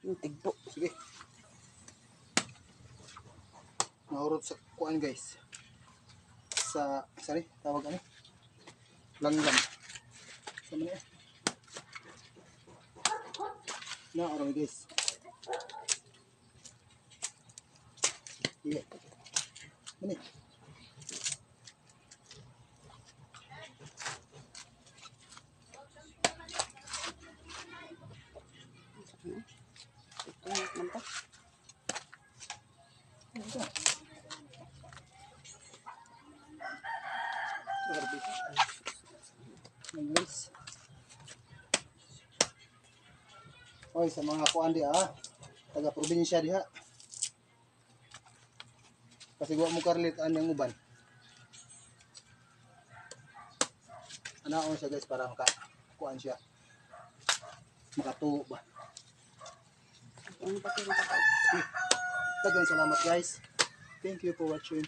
Yung tigbo. Sige. Nahurot sa kuan, guys. Sa, sorry, tawag ano? Langgam. Sa man eh. Na, oras, guys. Sige. Mani. Ito man to. Ito. Grabe. Yan, guys. Oy, sa mga kuan di ah. Taga probinsya diha. Kasi wa mo karlit ang uban. Anaon siya, guys, para maka kuan siya. Makatuo ba. Ano pa ito? Daghang salamat, guys. Thank you for watching.